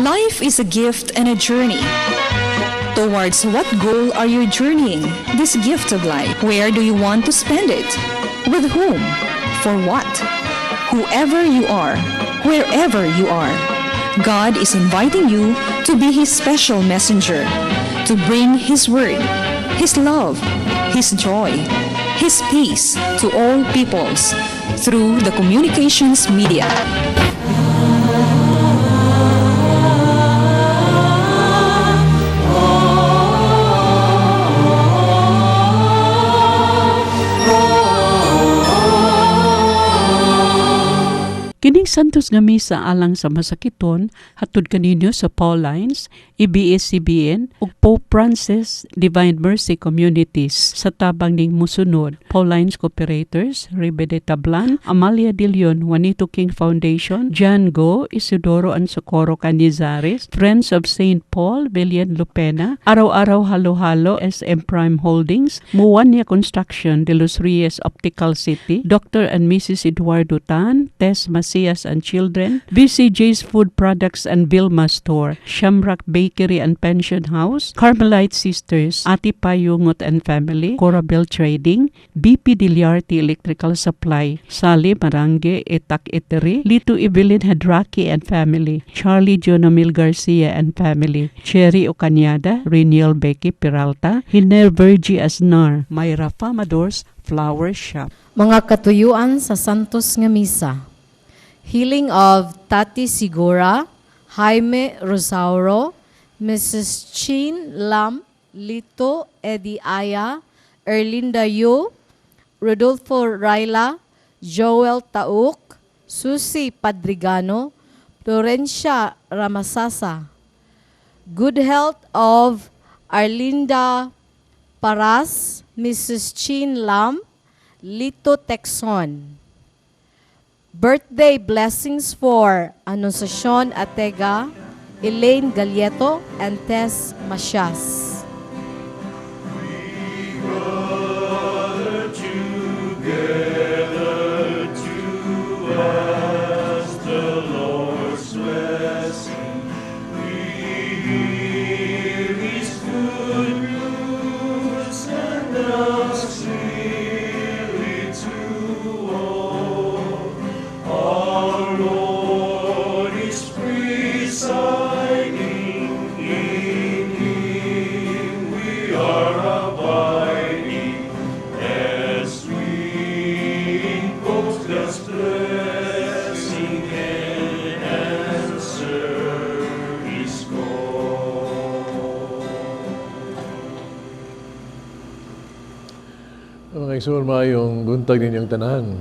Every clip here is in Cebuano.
Life is a gift and a journey. Towards what goal are you journeying this gift of life? Where do you want to spend it? With whom? For what? Whoever you are, wherever you are, God is inviting you to be His special messenger, to bring His word, His love, His joy, His peace to all peoples through the communications media. Kining Santos nga Misa alang sa masakiton hatod kaninyo sa Paulines, ABS-CBN ug Pope Francis Divine Mercy Communities sa tabang ning musunod: Paulines Cooperators, Ribe de Tablan, Amalia de Leon, Juanito King Foundation, John Go, Isidoro and Socorro Canizares, Friends of St. Paul, Villian Lupena, Araw-Araw Halo-Halo, SM Prime Holdings, Muwania Construction, De Los Reyes Optical City, Dr. and Mrs. Eduardo Tan, Tess Macias and Children, BCJ's Food Products and Vilma Store, Shamrock Bakery and Pension House, Carmelite Sisters, Ati Payungot and Family, Corabel Trading, BP Diliarte Electrical Supply, Sally Marange, Etak Etere, Lito Evelyn Hadraki and Family, Charlie Jonamil Garcia and Family, Cherry Ocanyada, Reniel Becky Peralta, Hiner Virgie Asnar, Myra Famadors, Flower Shop. Mga katuyuan sa Santos nga Misa. Healing of Tati Sigura, Jaime Rosauro, Mrs. Chin Lam, Lito Eddie Aya, Erlinda Yu, Rodolfo Raila, Joel Tauk, Susie Padrigano, Florencia Ramasasa. Good health of Arlinda Paras, Mrs. Chin Lam, Lito Texon. Birthday blessings for Anunciacion Atega, Elaine Galieto, and Tess Masias. Together to ask the Lord's blessing. We hear His good news and ask clearly to all. Our Lord is presiding, in Him we are abiding. As we invoke God's blessing and answer His call. Mga igsoon, maayong buntag ninyong tanan.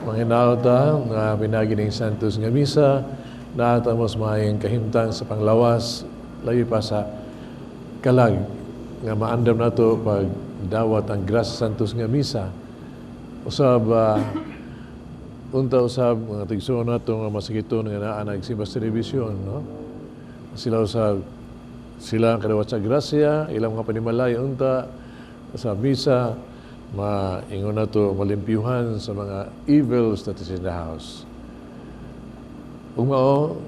Manghinaot ta nga pinaagi ning Santos nga Misa, naa ta mas maayong kahimtang sa panglawas, labi pa sa kalag nga maandam nato pag dawat ang grasya Santos nga Misa. Usab unta usab mga tigsuon nato nga masakiton nga naa nagsimba sa telebisyon, no? Sila usab, sila ang kadawat sa grasya, ilang mga panimalay unta sa misa, maingon nato malimpyuhan sa mga evils that is in the house. Ug mao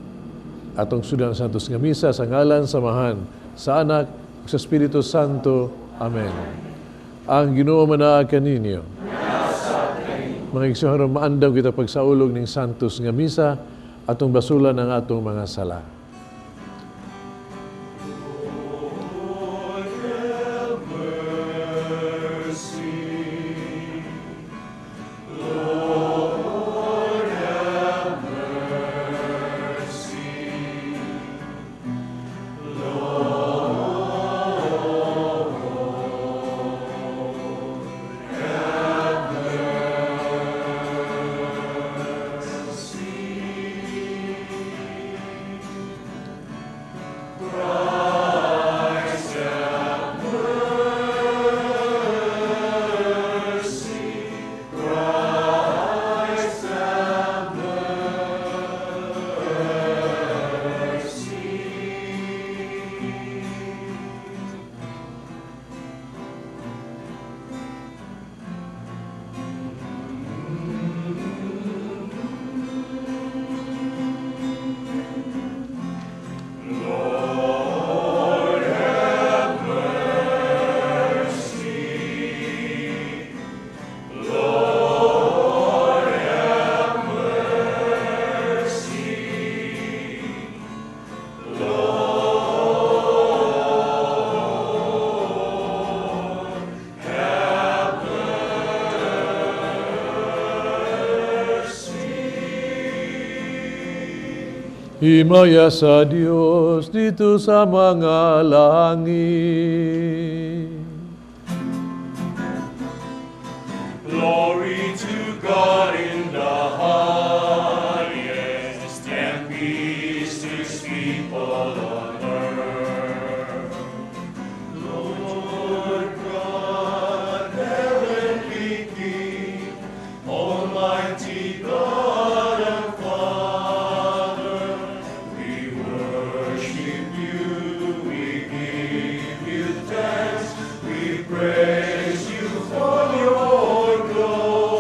atong sudan Santos nga Misa sa ngalan sa Amahan, sa Anak, ug sa Espiritu Santo. Amen. Ang Ginoo manaa kaninyo. Mga igsoon, maandam kita pagsaulog ning Santos nga Misa, atong basulan ang atong mga sala. Lord, have mercy. Lord, have mercy. Lord, have mercy. Himaya sa Dios didto sa mga langit. Glory to God in the highest, and peace to His people on earth. Lord God, heavenly King, Almighty God and Father, we worship you, we give you thanks, we praise you for your glory.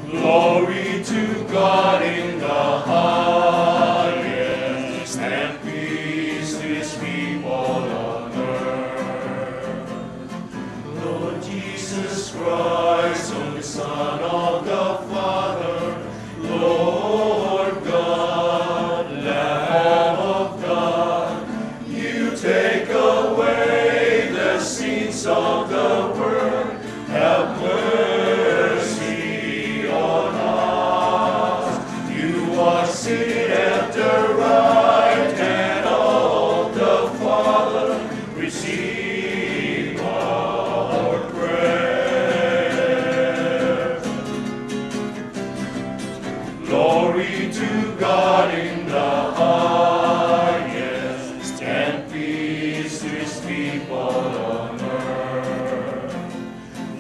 Glory to God in the highest, and peace to His people on earth. Lord Jesus Christ, only Son of the Father, Lord God, Lamb of God, you take away the sins of the world. Have mercy on us. You are seated at the right hand of the Father. Receive our prayer. Glory to God in the highest, and peace to His people on earth.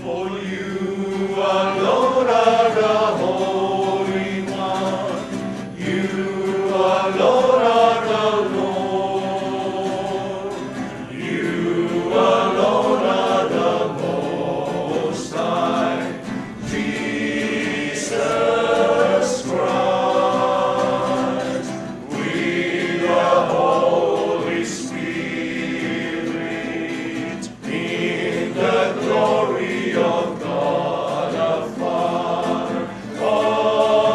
For you alone are the Holy One, you alone are the Lord, you alone are the Most High, Jesus Christ, with the Holy Spirit, in the glory of God the Father. Amen.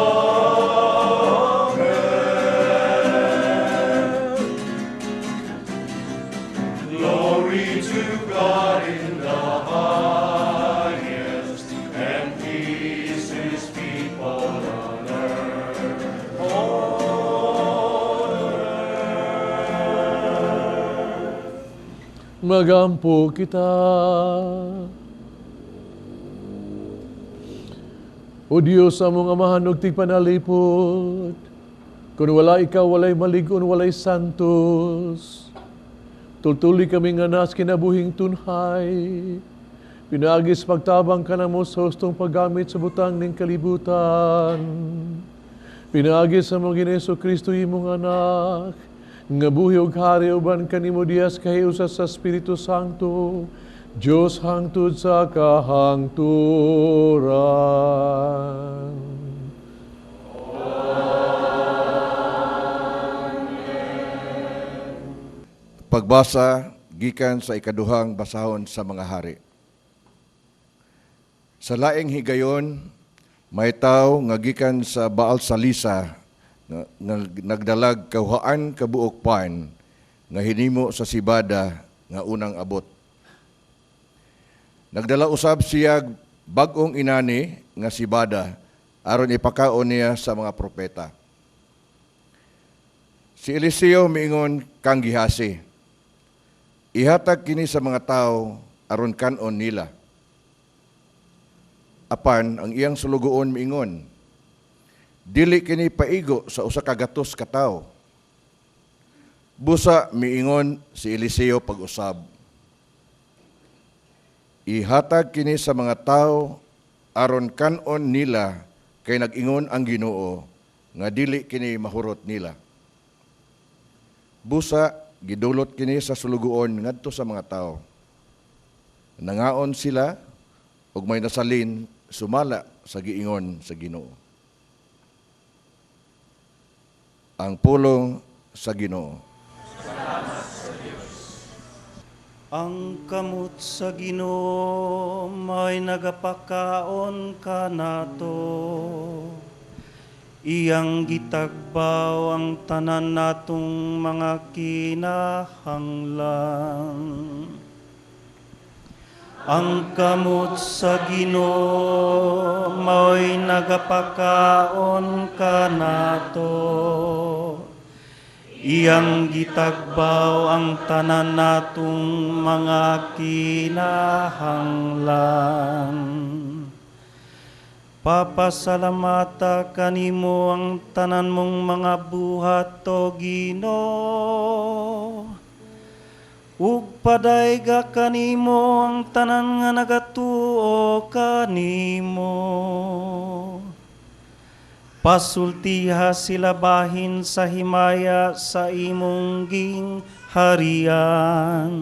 Glory to God in the highest, and peace to His people on earth. On earth. Magampo kita. O Diyos, among Amahan ug tigpanalipod, kung wala ikaw, walay maligon, walay santos. Tultuli kami nga nas kinabuhing tunhay. Pinaagi sa pagtabang kanamo sa hustong paggamit sa butang ning kalibutan. Pinaagi sa among Ginoong Kristo imong anak, nga buhi ug hari uban kanimo diha sa kahiusa sa Espiritu Santo, Diyos hangtod sa kahangturan. Pagbasa gikan sa ikaduhang basahon sa mga hari. Sa laing higayon, may tawo nga gikan sa Baal Salisa nga nagdalag kahuhaan kabuok pan nga hinimo sa sibada nga unang abot. Nagdala usab siya bag-ong inani nga sibada aron ipakaon niya sa mga propeta. Si Eliseo miingon kang Gihasi, "Ihatag kini sa mga tao aron kan-on nila." Apan ang iyang sulugoon miingon, "Dili kini paigo sa usa ka gatos ka tawo." Busa miingon si Eliseo pag-usab, "Ihatag kini sa mga tao aron kan-on nila, kay nag-ingon ang Ginoo nga dili kini mahurot nila." Busa gidulot kini sa sulugoon ngadto sa mga tao. Nangaon sila ug may nasalin sumala sa giingon sa Ginoo. Ang pulong sa Ginoo. Ang kamot sa Ginoo may nagapakaon kanato. Iyang gitagbaw ang tanan natong mga kinahanglan. Ang kamot sa Ginoo mao'y nagapakaon kanato. Iyang gitagbaw ang tanan natong mga kinahanglan. Papasalamata kanimo ang tanan mong mga buhat, o Ginoo. Ug padayga kanimo ang tanan nga nagatuo kanimo. Pasultiha sila bahin sa himaya sa imong gingharian.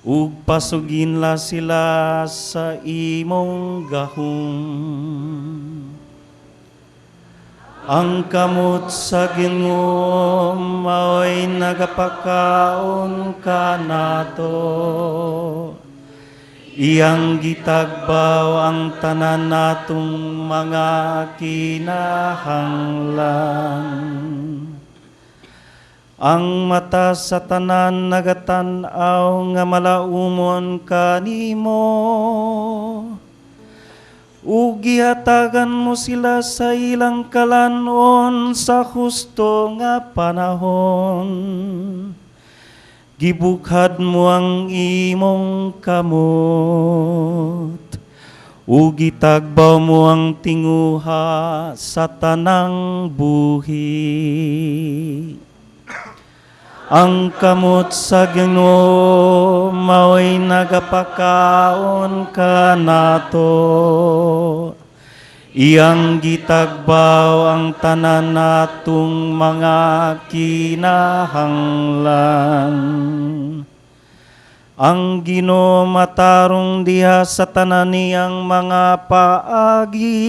Ug pasuginla sila sa imong gahom. Ang kamot sa Ginoo mao'y nagapakaon kanato. Iyang gitagbaw ang tanan natong mga kinahanglan. Ang mata sa tanan nagatan-aw nga malaumon kanimo. Ug gihatagan mo sila sa ilang kalanon sa husto nga panahon. Gibukhad mo ang imong kamot, ug gitagbaw mo ang tinguha sa tanang buhi. Ang kamot sa Ginoo mao'y nagapakaon kanato. Iyang gitagbaw ang tanan natong mga kinahanglan. Ang Ginoo matarong diha sa tanan niyang mga paagi,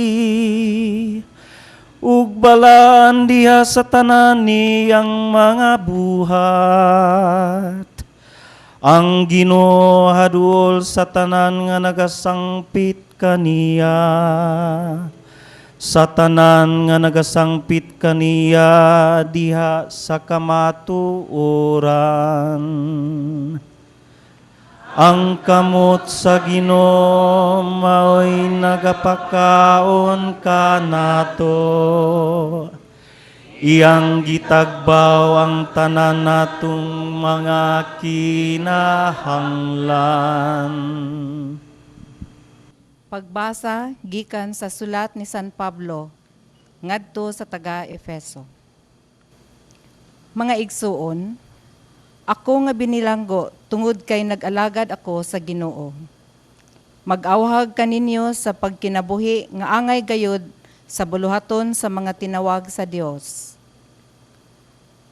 ug balaan diha sa tanan niyang mga buhat. Ang Ginoo haduol sa tanan nga nagasangpit kaniya. Sa tanan nga nagasangpit kaniya diha sa kamatuoran. Ang kamot sa Ginoo mao'y nagapakaon kanato. Iyang gitagbaw ang tanan natong mga kinahanglan. Pagbasa gikan sa sulat ni San Pablo ngadto sa taga-Efeso. Mga igsuon, ako nga binilanggo tungod kay nag-alagad ako sa Ginoo. Mag-awhag kaninyo sa pagkinabuhi nga angay gayud sa buluhaton sa mga tinawag sa Dios.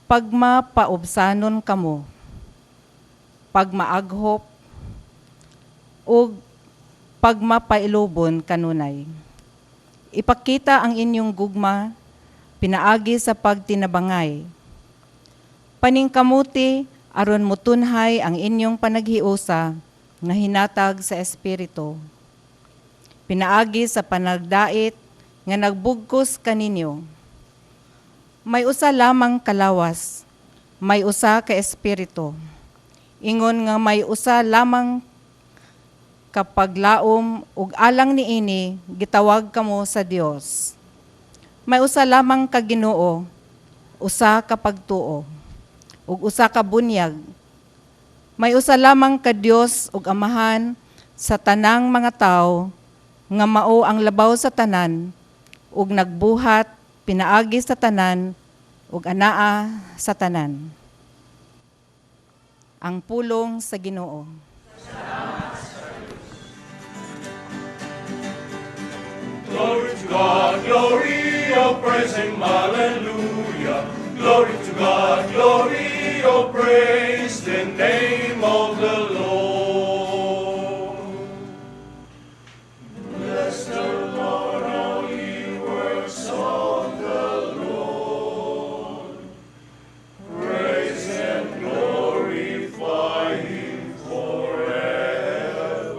Pagmapaubsanon kamo, pagmaaghop, ug pagmapailubon kanunay. Ipakita ang inyong gugma pinaagi sa pagtinabangay. Paningkamuti aron mutunhay ang inyong panaghiusa nga hinatag sa Espiritu. Pinaagi sa panagdait nga nagbugkos kaninyo. May usa lamang kalawas, may usa ka espiritu. Ingon nga may usa lamang kapaglaom ug alang niini gitawag kamo sa Dios. May usa lamang ka Ginoo, usa ka pagtuo, ug usa ka bunyag. May usa lamang ka Dios ug Amahan sa tanang mga tawo nga mao ang labaw sa tanan ug nagbuhat pinaagi sa tanan ug anaa sa tanan. Ang pulong sa Ginoo. Glory to God, glory, oh praise Him, hallelujah. Glory to God, glory, oh praise the name of the Lord. Bless the Lord, all ye works of the Lord. Praise and glorify Him forever.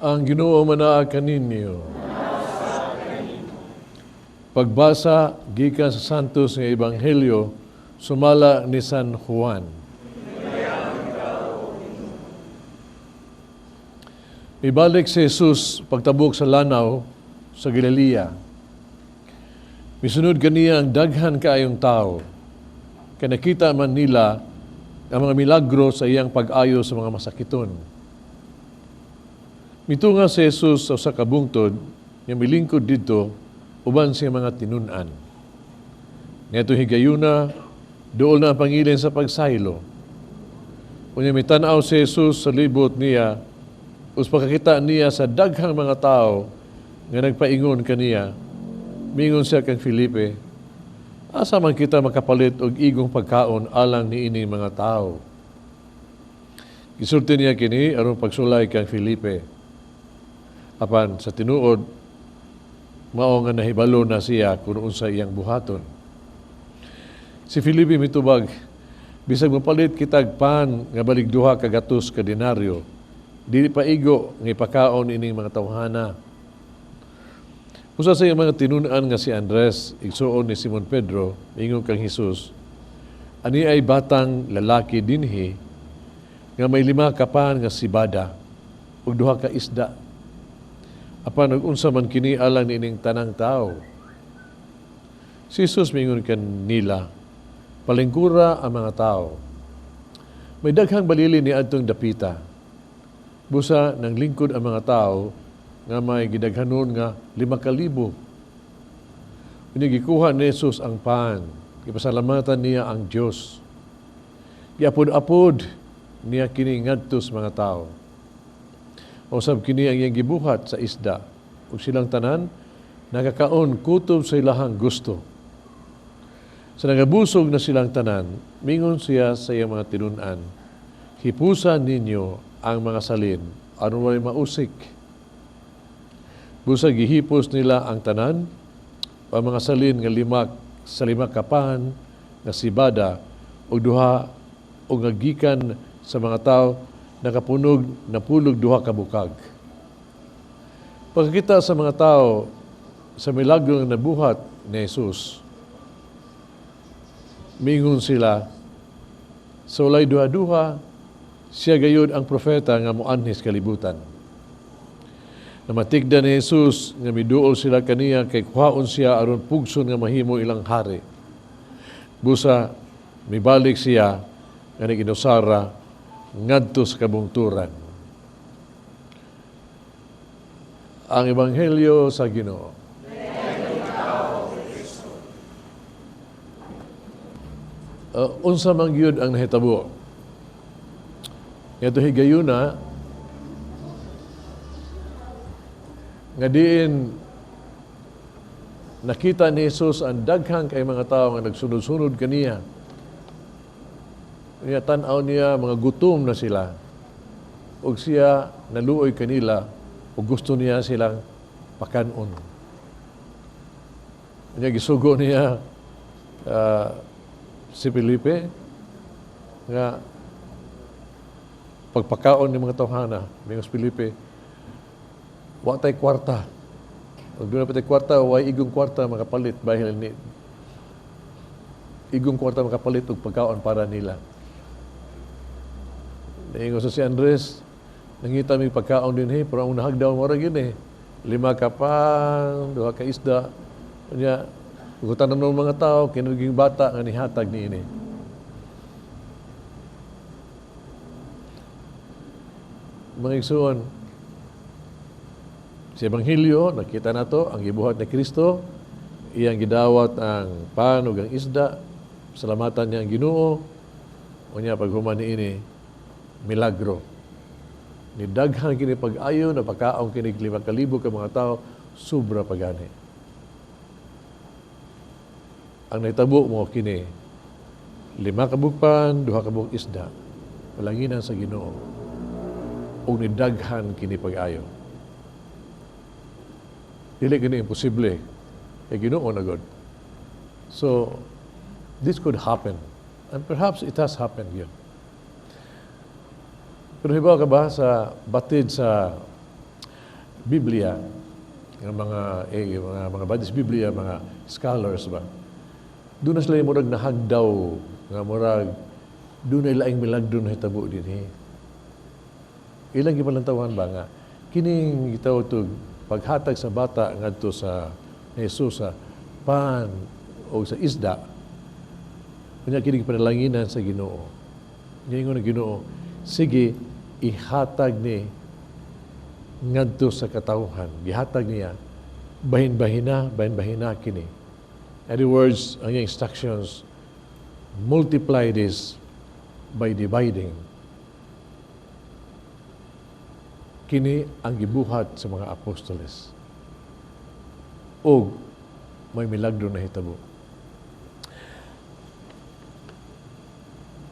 Ang Ginoo manaa kaninyo. Pagbasa gikan sa Santos nga Ebanghelyo sumala ni San Juan. Mibalik si Jesus pagtabok sa lanaw sa Galilea. Misunod kaniya ang daghan kaayong tao. Kay nakita man nila ang mga milagro sa iyang pag-ayo sa mga masakiton. Mitunga si Jesus sa usa ka bungtod nga milingkod didto uban sa mga tinun-an. Ngadtong higayuna, duol na ang pangilin sa pagsaylo. Unya mitan-aw si Jesus sa libot niya, us pagkakita niya sa daghang mga tao nga nagpaingon kaniya, mingon siya kang Felipe, asa man kita makapalit og igong pagkaon alang niining mga tao? Gisulti niya kini aron pagsulay kang Felipe. Apan sa tinuod, mao nga nahibalo na siya kung unsa iyang buhaton. Si Felipe mitubag, bisag mopalit kitag pan nga balig duha ka gatos ka denaryo, dili pa igo nga ipakaon ining mga tawhana. Usa sa iyang mga tinun-an nga si Andres, igsuon ni Simon Pedro, ingon kang Hesus, ani ay batang lalaki dinhi nga may 5 ka pan nga sibada ug 2 ka isda. Apan ug unsa man kini alang niining tanang tao. Si Jesus mingon kanila, palingkura ang mga tao. May daghang balili ni adtong dapita. Busa nang lingkod ang mga tao nga may gidaghanon nga 5,000. Unya gikuha ni Jesus ang pan, gipasalamatan niya ang Dios. Giapod-apod niya kini ngadto sa mga tao. Usab kini ang iyang gibuhat sa isda, ug silang tanan nagakaon kutob sa ilahang gusto. Sa nagabusog na silang tanan, mingon siya sa iyang mga tinun-an, hipusan ninyo ang mga salin, aron walay mausik. Busa gihipos nila ang tanan, ang mga salin nga sa 5 ka pan nga sibada ug duha ug nga gikan sa mga tawo nakapunog napulog 2 ka bukag. Pagkakita sa mga tao sa milagro nga nabuhat ni Jesus, mingon sila, sa walay duha-duha, siya gayud ang propeta nga moanhis kalibutan. Namatigda ni Jesus nga miduol sila kaniya kay kuhaon siya aron pugson nga mahimo ilang hari. Busa mibalik siya nga nag-inusara ngadto sa kabungturan. Ang Ebanghelyo sa Ginoo. Unsa man gyud ang nahitabo? Ngadto higayuna nga diin nakita ni Jesus ang daghang kay mga tao nga nagsunod-sunod kaniya. Niya tan-aw niya mga gutom na sila. Ug siya naluoy kanila ug gusto niya silang pakanon. Niya gisugo niya si Felipe nga pagpakaon ni mga tawhana. Mingon si Felipe, wa tay kwarta. Ug doon na pa tay kwarta, way igong kwarta makapalit bahil ni igong kwarta makapalit og pagkaon para nila. Niingon sa si Andres, nangita mi pagkaon dinhi, pero ang nahagdaw mo ra gyud eh. 5 ka pan, 2 ka isda. Unya, gutanan ng mga tao, kinuging bata nga nihatag niini. Mga igsoon, sa Ebanghelyo, nakita nato ang gibuhat ni Kristo, iyang gidawat ang pan ug ang isda, salamatan niya ang Ginoo. Unya paghuman niini, milagro. Nidaghan kini pag-ayo, napakaon kini 5,000 ka mga tao, sobra pagani. Ang nahitabo mo kini, 5 ka bukpan, 2 ka buok isda, palanginan sa Ginoo, ug nidaghan kini pag-ayo. Dili kini imposible kay Ginoo na God. So, this could happen. And perhaps it has happened yun. Pero hibaw ka ba sa batid sa Biblia, nga mga badis Biblia, mga scholars ba. Doon na sila yung murag nahagdaw, nga murag doon na laing milagro na hitabo dinhi. Ilang gipalantawan ba nga kining gitawag to paghatag sa bata ngadto sa ni Jesus sa pan o sa isda, unya kini panalanginan sa Ginoo. Niingon ang Ginoo, sige, ihatag ni ngadto sa katawhan. Gihatag niya, bahin-bahina, bahin-bahina kini. In other words, ang iyang instructions, multiply this by dividing. Kini ang gibuhat sa mga apostoles. Og may milagro na hitabo.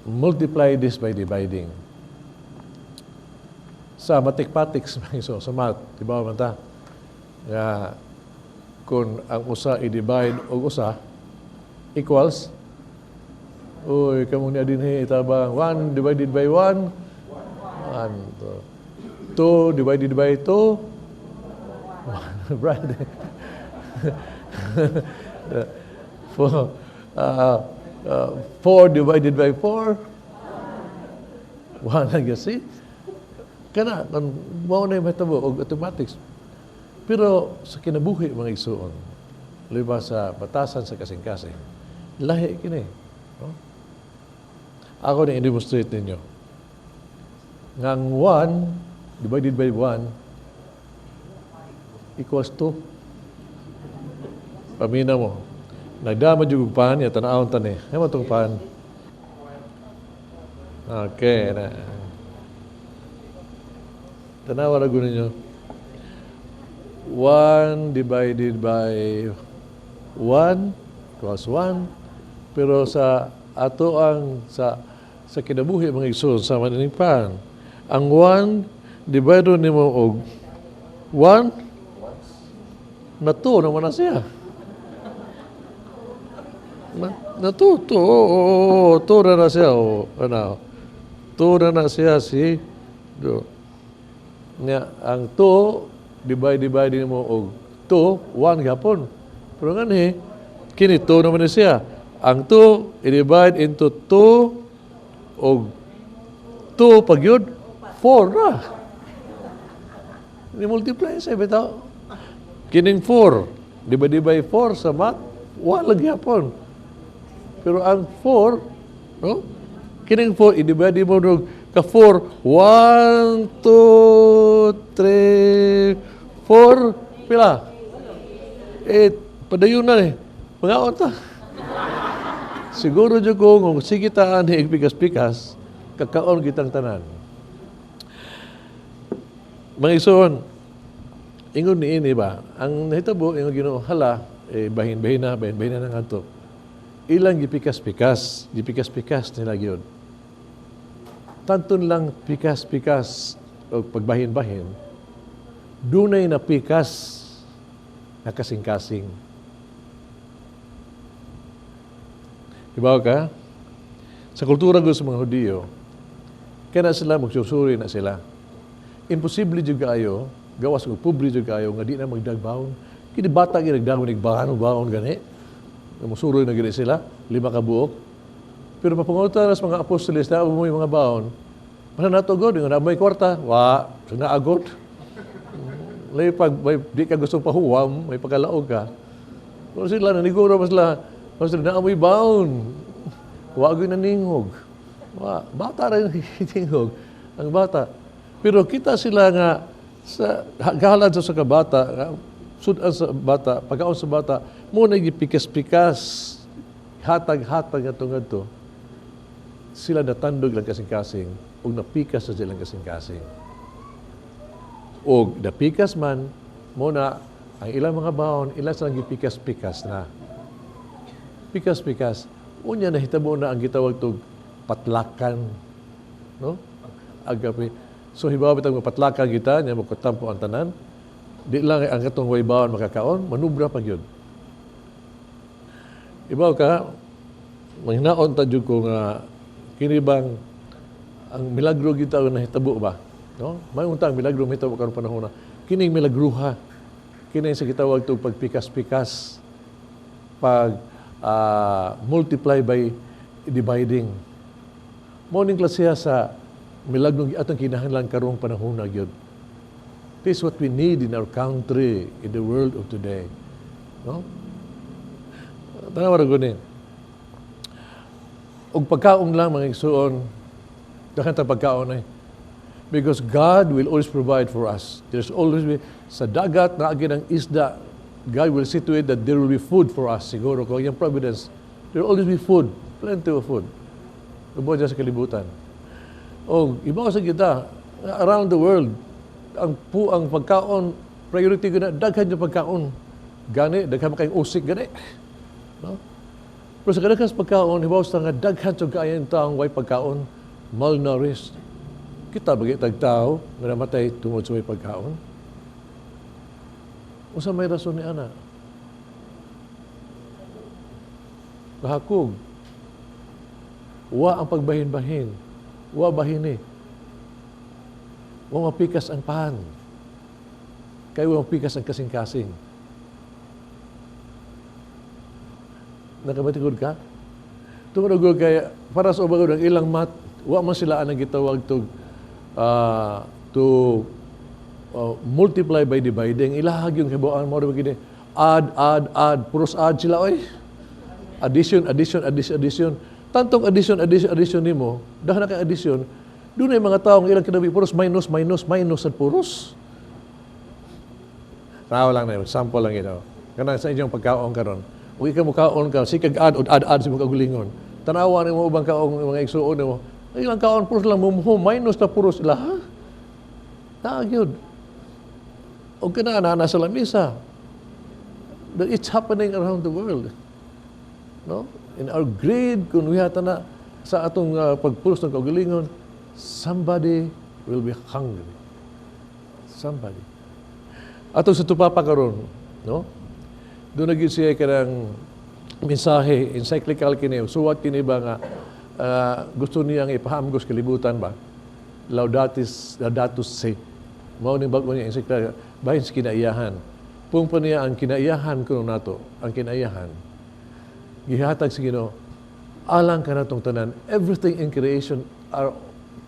Multiply this by dividing. Sa mathematics, so, sa math, di ba man ta? Nga, kung ang usa i-divide og usa equals, uy, kamong niya din itabang 1 divided by 1, 1. 2 divided by 2, 1. Brad. 4, 4 divided by 4, 1 lang yun. See? Kana, kung mao na yung mahitabo, og automatics. Pero sa kinabuhi, mga igsuon, liba sa batasan sa kasing-kasing, lahi kini. No? Ako na i-demonstrate ninyo. Nga ang 1 divided by 1 equals 2. Pamina mo. Nagdama jud og pan, ya tan-awon ta ni. Ay mo tong pan. Okay na. Tanawa ra gud ninyo. 1 divided by 1 equals 1. Pero sa ato ang sa kinabuhi mga igsoon sa maning pan, ang 1 divided nimo og 1 na 2 naman na siya. Na 2, 2, oh, 2 na na siya. Oh, ano, 2 na na siya si do. Nya, ang 2 divide nimo og 2, 1 gapon. Pero ngani kini 2 naman na siya. Ang 2 i-divide into 2 og 2 pag yun, 4 na. Ni-multiply sa bitaw. Kining 4, divide by 4 sa math, 1 lang gyapon. Pero ang 4, no? Kining 4, i-divide mo og ka 4, 1, 2, 3, 4, pila? 8, padayon na eh. Mangaon ta. Siguro dyan ko, kung sige taan ni pikas-pikas, kakaon kitang tanan. Mga igsoon, ingon ni ini ba, ang nahitabo, ingon Ginoo, hala, bahin-bahin na, bahin-bahin na ng ato. Ilang gipikas-pikas, gipikas-pikas nila gyud. Tanton lang pikas-pikas o pagbahin-bahin, dunay na pikas na kasing-kasing. Ibaw ka? Sa kultura ko sa mga Hudiyo, kaya na sila, magsusuri na sila. Imposible jud kaayo, gawas og pobre jud kaayo, nga di na magdagbaon. Kini bata gid nagdagon nagbaon, baon gani. Musuroy na gani sila, 5 ka buok. Pero papangutan sa mga apostoles, na mo yung mga baon, basta natugod, nga na may kwarta, wa, naagod. Layo pag may, di ka gustong pahuwam, may pagkalaog ka. Pero sila, naniguro pa sila, basta naamoy baon. Wa gyud naningog. Wa, bata rin tingog ang bata. Pero kita sila nga sa gahalad sa kabata, sudan sa bata, pagkaon sa bata, mo na gipikas-pikas, hatag-hatag ngadto. Sila natandog lang kasing-kasing ug napikas sa silang kasing-kasing. Og napikas man, mo na ang ilang mga baon, ilang silang gipikas-pikas na. Pikas-pikas. Unya nahitabo na ang gitawag tog patlakan, no? Agapi. So hibaw bitang mapatlakan kita, nya magkatampo ang tanan. Di lang ang katong way baon makakaon, manubra pa gyud. Ibaw ka, manghinaon ta jud ko nga kini bang ang milagro gyud ta nahitabo ba, no? May unta ang milagro mahitabo karon panahon na. Kining milagruha, kini sa gitawag to pagpikas-pikas, pag multiply by dividing. Mao ning klasiha sa milagro atong kinahanglan karong panahon na gyud. This is what we need in our country, in the world of today. No? Tanawa ra guni. Og pagkaon lang, mga igsuon, daghan ta pagkaon eh. Because God will always provide for us. There's always be, sa dagat na ang isda, God will see to it that there will be food for us. Siguro kung yung providence, there will always be food, plenty of food. Ubo dyan sa kalibutan. O, iba sa kita, around the world, ang pagkaon, priority ko na, daghan yung pagkaon. Gani, daghan makayong usik, gani. No? Pero sa kadaghan sa pagkaon, hibaw sa nga daghan sa kaayang taong way pagkaon, malnourished. Kita bagi tag tao nga namatay tungod sa way pagkaon. Unsa may rason ni ana? Kahakog. Wa ang pagbahin-bahin. Wa bahini. Wa mapikas ang pan. Kay wa mapikas ang kasing-kasing. Nakabatikod ka? Tungod og kay para sa ubang ang ilang mat, wa man sila anang gitawag to multiply by dividing. Ilahag yung hibuan mo gini. Add, add, add. Puros add sila, oy. Addition, addition, addition, addition. Tantong addition, addition, addition nimo, daghan na kay addition, doon ay mga taong ilang kinabi, puros minus, minus, minus, at puros. Tao lang na yun, sample lang ito. Kanang sa inyong pagkaon karon. Ug ikaw mo kaon ka, sikag add, add, add sa mga kagulingon. Tanawa nimo ubang kaong mga igsuon nimo. Ang ilang kaon puros lang mumho, minus na puros sila, ha? Naa gyud. O kana na sa lamisa. But it's happening around the world. No? In our greed, kung wihata na sa atong pagpulos ng kaugalingon, somebody will be hungry. Somebody. Atong sa tupapa karon, no? Doon na siya kanang mensahe, encyclical kini, suwat kini ba nga gusto niyang ipahamgos kalibutan ba? Laudato Si. Mao ning bag-o niya encyclical bahin sa kinaiyahan. Pung pa niya ang kinaiyahan kuno nato, ang kinaiyahan. Gihatag sa Ginoo alang kanatong tanan, everything in creation are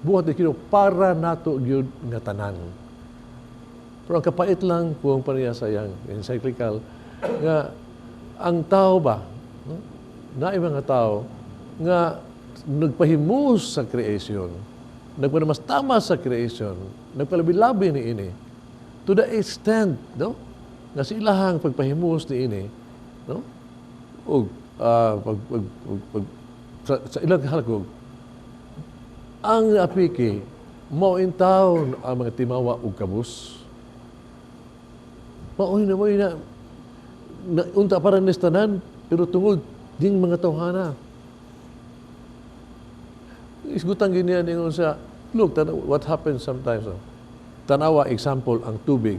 buhat ni Ginoo para nato gyud nga tanan. Pero ang kapait lang kung pa niya sa iyang encyclical nga ang tao ba, no? Naay mga tao nga nagpahimus sa creation, nagpanamas tama sa creation, nagpalabi-labi ni ini, to the extent, no? Nga sa ilahang pagpahimus ni ini, no? O pag, pag, pag, pag, sa ilang kahalagog, ang apiki, mao in town ang mga timawa ug kabus. Mao na, mao na, na unta para nis tanan, pero tungod ding mga tawhana. Isgutan giniya ningon sa, look, what happens sometimes. Oh. Tanawa, example, ang tubig.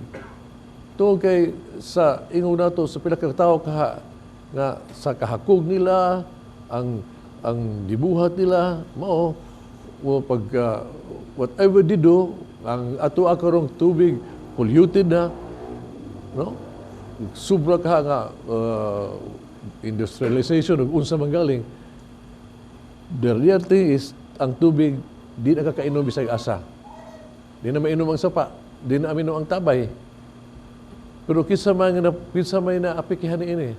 Tungod kay sa ingon nato sa pila ka tawo kaha nga sa kahakog nila, ang gibuhat nila, mao mo pag whatever they do, ang ato karong tubig polluted na, no? Sobra ka nga industrialization ug unsa man galing. The reality is ang tubig di na kakainom bisag asa. Di na mainom ang sapa, di na aminom ang tabay. Pero kinsa may na apikihan ni ini.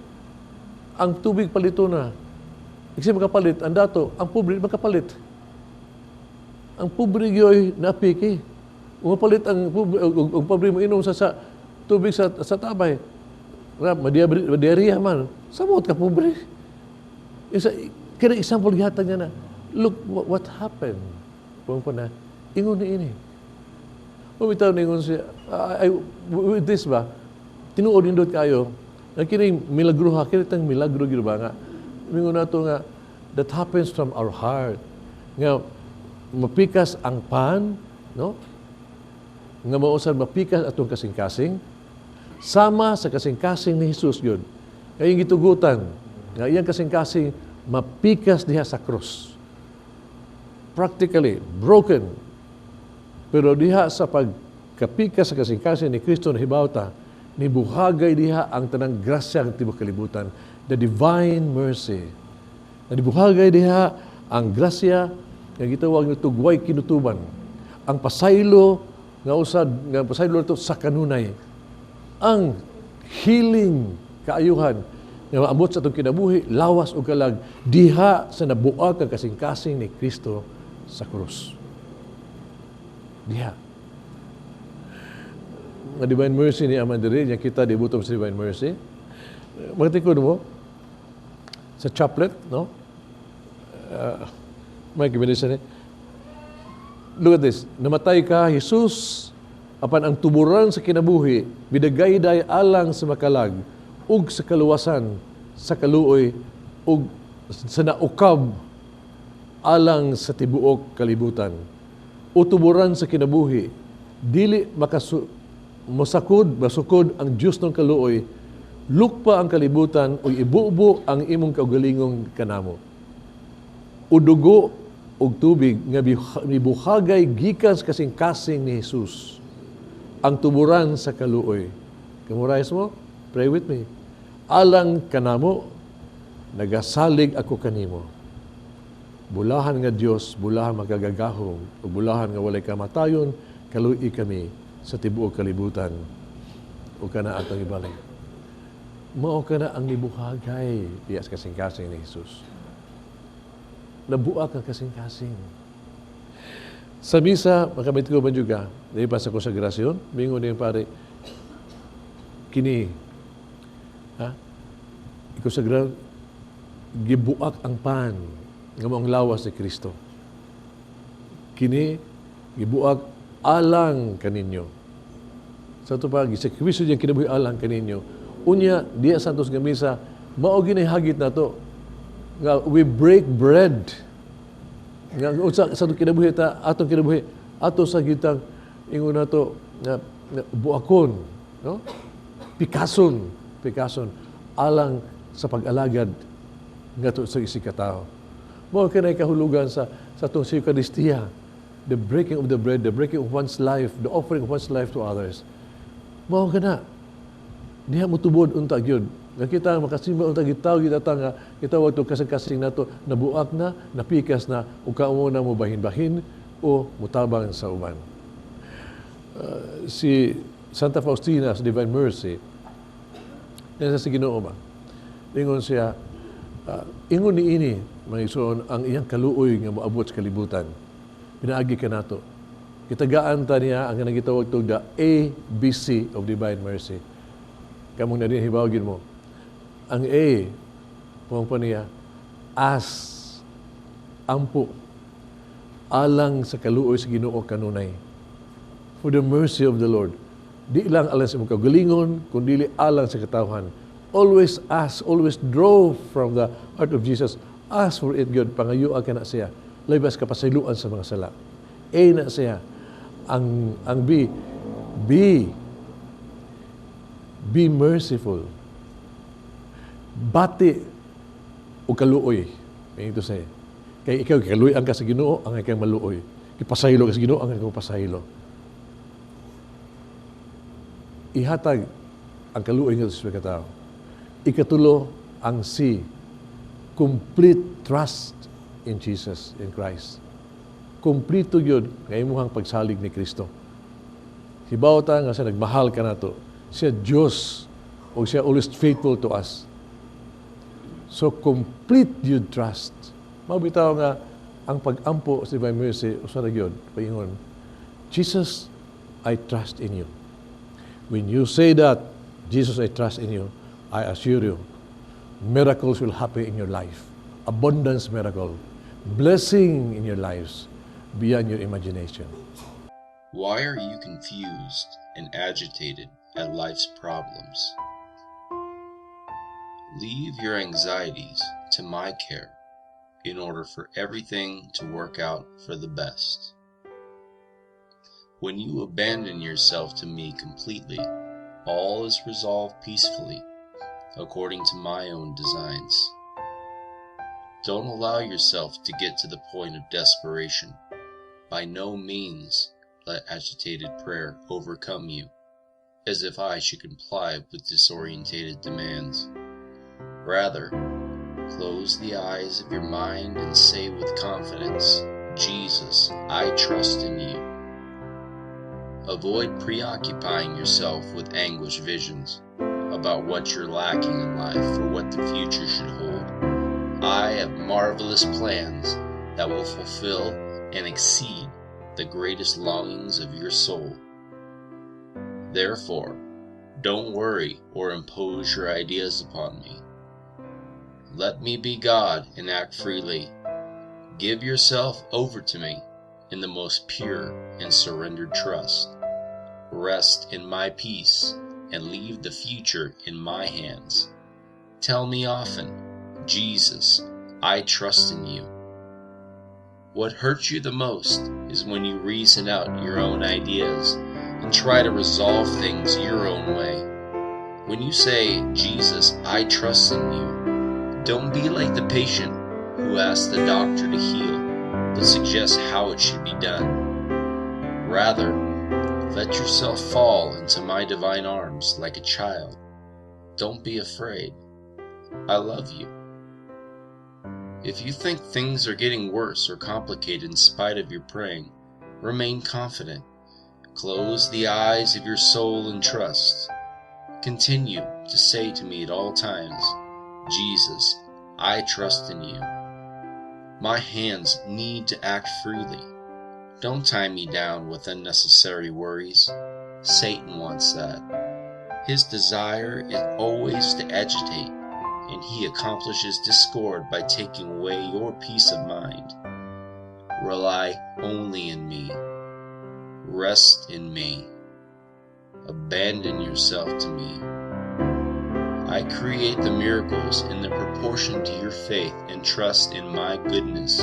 Ang tubig palito na. Kasi makapalit ang dato, ang pobre makapalit. Ang pobre gyoy naapiki. Umapalit ang pobre, ug pobre mo inom sa tubig sa tabay. Ra madiarrhea man. Samot ka pobre. Isa kaya example gihatag niya na, look what happened. Kung pa na, ingon ni ini. Bumitaw ningon siya, ay, with this ba, tinuod nindot kayo, na kining milagro ha, kini tang milagro gyud ba nga, mingon nato nga, that happens from our heart. Nga, mapikas ang pan, no? Nga mausad mapikas atong kasing-kasing, sama sa kasing-kasing ni Jesus yun. Kaya gitugutan, nga iyang kasing-kasing mapikas diha sa krus. Practically broken. Pero diha sa pagkapos Kapikas sa kasing-kasing ni Kristo nahibaw ta, nibuhagay diha ang tanang grasya ng tibuok kalibutan, the divine mercy. Nanibuhagay diha ang grasya nga gitawag nga tugway kinutuban. Ang pasaylo nga usad nga pasaylo to sa kanunay. Ang healing kaayuhan nga maabot sa atong kinabuhi, lawas ug kalag diha sa nabuak ang kasing-kasing ni Kristo sa krus. Diha. Nga divine mercy ni Aman diri, nya kita debutom sa divine mercy. Magtikod mo sa chaplet, no? May kibilisan ni. Look at this. Namatay ka, Jesus, apan ang tuburan sa kinabuhi, bidagayday alang sa makalag, ug sa kaluwasan, sa kaluoy, ug sa naukab, alang sa tibuok kalibutan. O tuburan sa kinabuhi, dili mosakod, masukod ang Diyos ng kaluoy, lukpa ang kalibutan ug ibubo ang imong kaugalingong kanamo. O dugo ug tubig nga mibuhagay gikan sa kasing-kasing ni Jesus ang tuburan sa kaluoy. Kamurayos mo? Pray with me. Alang kanamo, nagasalig ako kanimo. Bulahan nga Dios, bulahan makagagahom, ug bulahan nga walay kamatayon, kaluoy kami sa tibuok kalibutan. O kana atong ibalik. Mao kana ang nibuhagay diya sa kasing-kasing ni Jesus. Nabuak ang kasing-kasing. Sa misa, makamit ko man juga, di pa sa konsagrasyon, mingon niya pare, kini, ha? Ikusagra, gibuak ang pan, nga mao ang lawas ni Kristo. Kini, gibuak alang kaninyo. Sa ito pa, gisakripisyo niya kinabuhi alang kaninyo. Unya, diya sa Santos nga misa, mao gini hagit na to, nga we break bread. Nga unsa sa atong kinabuhi ta, atong kinabuhi, ato sa gitang ingon nato nga, nga buakon, no? Pikason, pikason alang sa pag-alagad ngadto sa isig ka tawo. Mao kanay kahulugan sa atong sa Eucharistia, the breaking of the bread, the breaking of one's life, the offering of one's life to others. Mao kana. Diha mo tubod unta gyud. Nga kita makasimba unta gitaw gyud ata nga gitawag to kasing-kasing nato nabuak na, napikas na ug kamo na mo bahin-bahin o mutabang sa uban. Si Santa Faustina sa Divine Mercy, yan sa Ginoo ba? Ingon siya, ingon ni ini, mga igsoon, ang iyang kaluoy nga moabot sa kalibutan. Pinaagi ka nato. Kitagaan ta niya ang kanang gitawag to the ABC of Divine Mercy. Kamong na din hibawagin mo. Ang A, puwang pa niya, as, ampo, alang sa kaluoy sa Ginoo kanunay. For the mercy of the Lord. Di lang alang sa imong kaugalingon, kundi alang sa katawhan. Always ask, always draw from the heart of Jesus. Ask for it, God. Pangayua ka na siya. Laybas ka pasayloan sa mga sala. A na siya. Ang B, B, be merciful. Bati o kaluoy. Meaning to say, kay ikaw, kaluoy-an ka sa Ginoo, ang ikaw maluoy. Ipasaylo ka sa Ginoo, ang ikaw pasaylo. Ihatag ang kaluoy nga sa katao. Ikatulo, ang C, complete trust in Jesus, in Christ. Kompleto yun nga imuhang pagsalig ni Kristo. Hibaw ta nga siya nagmahal ka nato. Siya Diyos o siya always faithful to us. So complete your trust. Mabitaw nga ang pag-ampo sa Divine Mercy, usa na gyud, paingon, Jesus, I trust in you. When you say that, Jesus, I trust in you, I assure you, miracles will happen in your life. Abundance miracle. Blessing in your lives beyond your imagination. Why are you confused and agitated at life's problems? Leave your anxieties to my care in order for everything to work out for the best. When you abandon yourself to me completely, all is resolved peacefully, according to my own designs. Don't allow yourself to get to the point of desperation. By no means let agitated prayer overcome you, as if I should comply with disorientated demands. Rather, close the eyes of your mind and say with confidence, Jesus, I trust in you. Avoid preoccupying yourself with anguish visions about what you're lacking in life or what the future should hold. I have marvelous plans that will fulfill and exceed the greatest longings of your soul. Therefore, don't worry or impose your ideas upon me. Let me be God and act freely. Give yourself over to me in the most pure and surrendered trust. Rest in my peace and leave the future in my hands. Tell me often, Jesus, I trust in you. What hurts you the most is when you reason out your own ideas and try to resolve things your own way. When you say, Jesus, I trust in you, don't be like the patient who asks the doctor to heal, but suggests how it should be done. Rather, let yourself fall into my divine arms like a child. Don't be afraid. I love you. If you think things are getting worse or complicated in spite of your praying, remain confident. Close the eyes of your soul and trust. Continue to say to me at all times, Jesus, I trust in you. My hands need to act freely. Don't tie me down with unnecessary worries. Satan wants that. His desire is always to agitate, and he accomplishes discord by taking away your peace of mind. Rely only in me. Rest in me. Abandon yourself to me. I create the miracles in the proportion to your faith and trust in my goodness.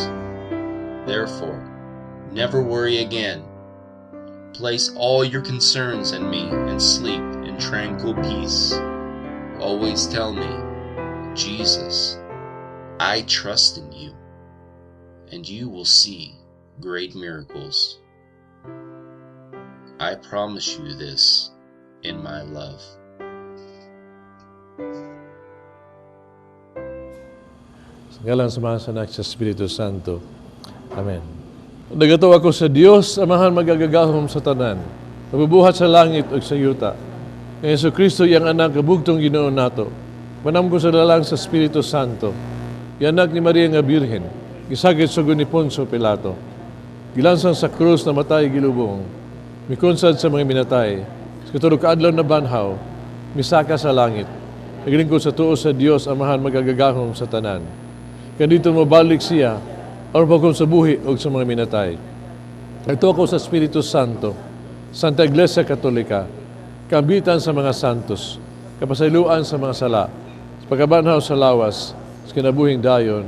Therefore, never worry again. Place all your concerns in me and sleep in tranquil peace. Always tell me, Jesus, I trust in you, and you will see great miracles. I promise you this in my love. Sa ngalan sa Ama, sa Anak, sa Espiritu Santo. Amen. Nagatuo ako sa Dios, Amahan magagagahom sa tanan, nabubuhat sa langit ug sa yuta. Nga Hesus Kristo iyang anak, kabugtong Ginoo nato. Manamgo sa lalang sa Espiritu Santo. Iyang anak ni Maria nga Birhen, gisagit sugod ni Poncio Pilato. Gilansang sa krus, namatay, gilubong. Mikunsad sa mga minatay. Sa katulo ka adlaw nabanhaw, misaka sa langit. Naglingkod sa tuo sa Dios, Amahan magagagahom sa tanan. Kandito mobalik siya, aron paghukom sa buhi ug sa mga minatay. Nagtuo ako sa Espiritu Santo, Santa Iglesia Katolika, kaambitan sa mga santos, kapasayloan sa mga sala, sa pagkabanhaw sa lawas, sa kinabuhing dayon.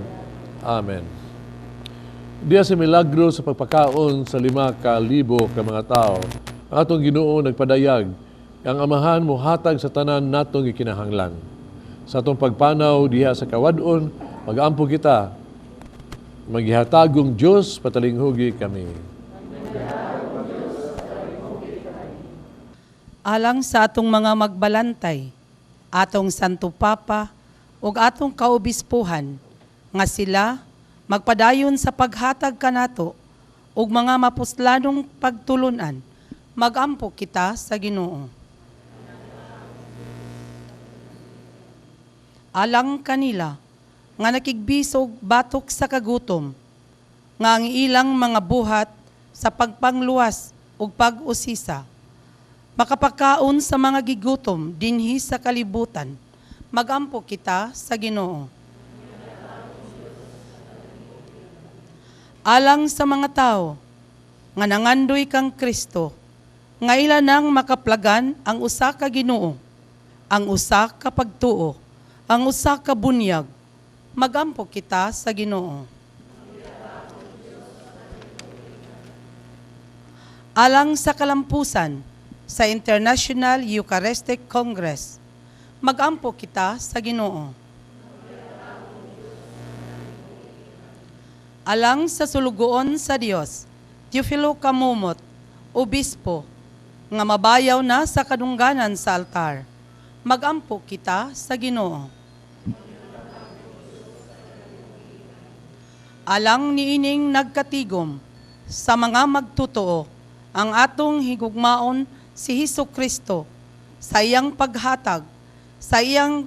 Amen. Diya sa milagro sa pagpakaon sa 5,000 ka mga tao, ang atong Ginoo nagpadayag, ang Amahan mohatag sa tanan natong gikinahanglan. Sa atong pagpanaw diha sa kawad-on, mag-ampo kita, maghihatagong Dios patalinghugi kami. Alang sa atong mga magbalantay, atong Santo Papa ug atong kaobispuhan, nga sila magpadayon sa paghatag kanato ug mga mapuslanong pagtulunan, magampo kita sa Ginoo. Alang kanila nga nakigbisog batok sa kagutom, nga ang ilang mga buhat sa pagpangluwas ug pag-usisa, makapakaon sa mga gigutom dinhi sa kalibutan, magampo kita sa Ginoo. Alang sa mga tao nga nangandoy kang Kristo, nga ila nang makaplagan ang usa ka Ginoo, ang usa ka pagtuo, ang usa ka bunyag, magampo kita sa Ginoo. Alang sa kalampusan sa International Eucharistic Congress, magampo kita sa Ginoo. Alang sa sulugoon sa Dios, Teofilo Kamumot, obispo nga mabayaw na sa kadungganan sa altar. Magampo kita sa Ginoo. Alang niining nagkatigom sa mga magtotoo ang atong higugmaon si Hesus Kristo sa iyang paghatag, sa iyang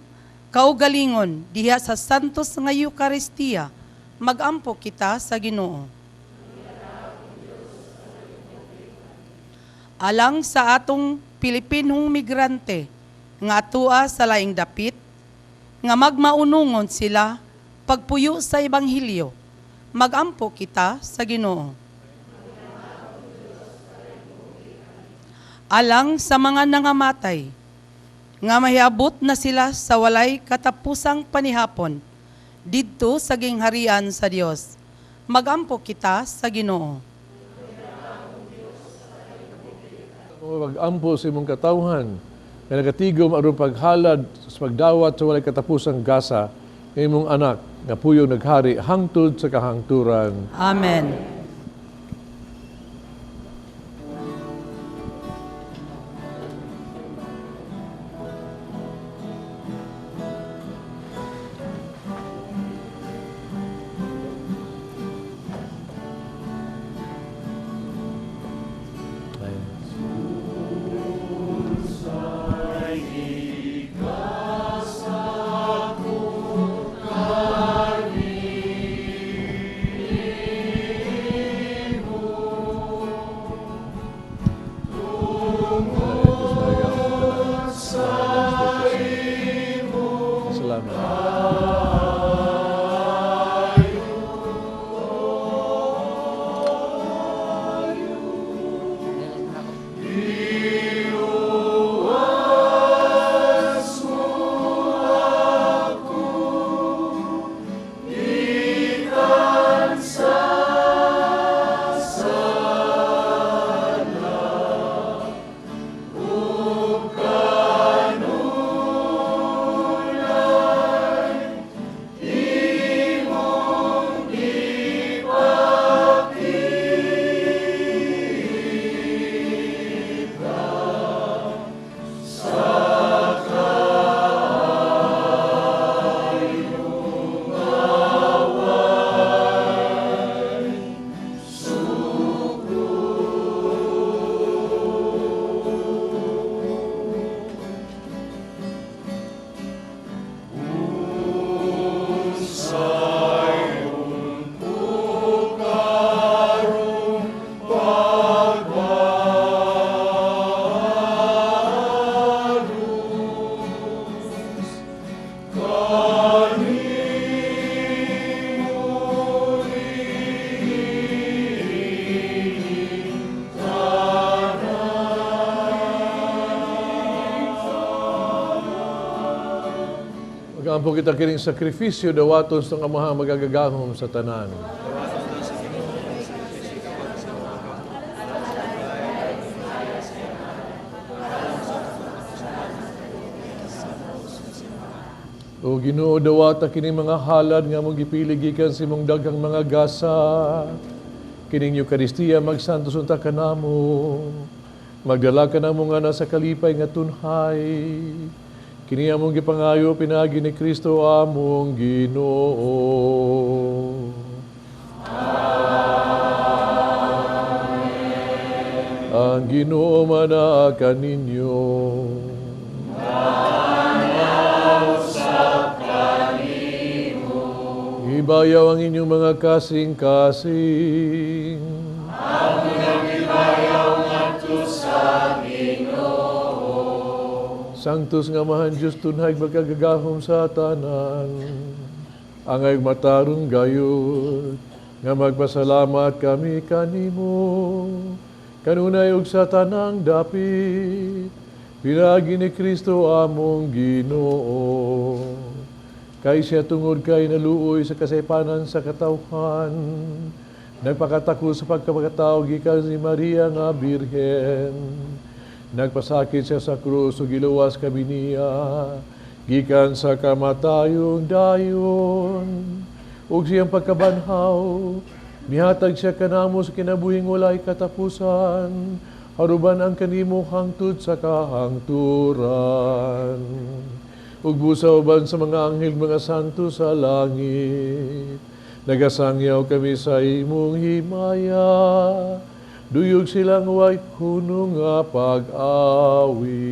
kaugalingon diha sa Santos nga Eukaristiya, magampo kita sa Ginoo. Alang sa atong Pilipinong migrante nga atua sa laing dapit, nga magmaunungon sila pagpuyo sa Ebanghelyo, magampo kita sa Ginoo. Alang sa mga nangamatay, nga mahiabot na sila sa walay katapusang panihapon, didto sa gingharian sa Dios, magampo kita sa Ginoo. Magampo sa imong katawhan, nga nagatigom aron paghalad sa pagdawat sa walay katapusang gasa ng imong anak, nga puyong naghari hangtod sa kahangturan. Amen. Magampo kita kining sakripisyo dawaton sa Amahang magagagahom sa tanan. O Ginoo, dawata kining mga halad nga mong gipili gikan sa imong daghang mga gasa. Kining Eukaristiya magsantos unta kanamo. Magdala kanamo nga nasa kalipay nga tunhay. Kini among gipangayo pinaagi ni Kristo among Ginoo. Amen. Ang Ginoo manaa kaninyo. Ibayaw ang inyong mga kasing-kasing. Among ibayaw ngadto sa Ginoo. Sanctus nga Amahan Dios tunhay magkagagahom sa tanan. Angay matarong gayud nga magpasalamat kami kanimo. Kanunay og sa tanang dapit, pinaagi ni Kristo among Ginoo. Kay siya tungod kay naluoy sa kasaypanan sa katawhan, nagpakatako sa pagkapagkatao gikan ni Maria nga Birhen. Nagpasakit siya sa krus ug giluwas kami niya gikan sa kamatayong dayon. Ug siyang pagkabanhaw, Mihatag siya kanamo sa kinabuhing walay katapusan, haruban ang kanimo hangtod sa kahangturan. Ug busa uban sa mga anghel, mga santo sa langit, nagasangyaw kami sa imong himaya, duyog silang way hunong nga pag-awi.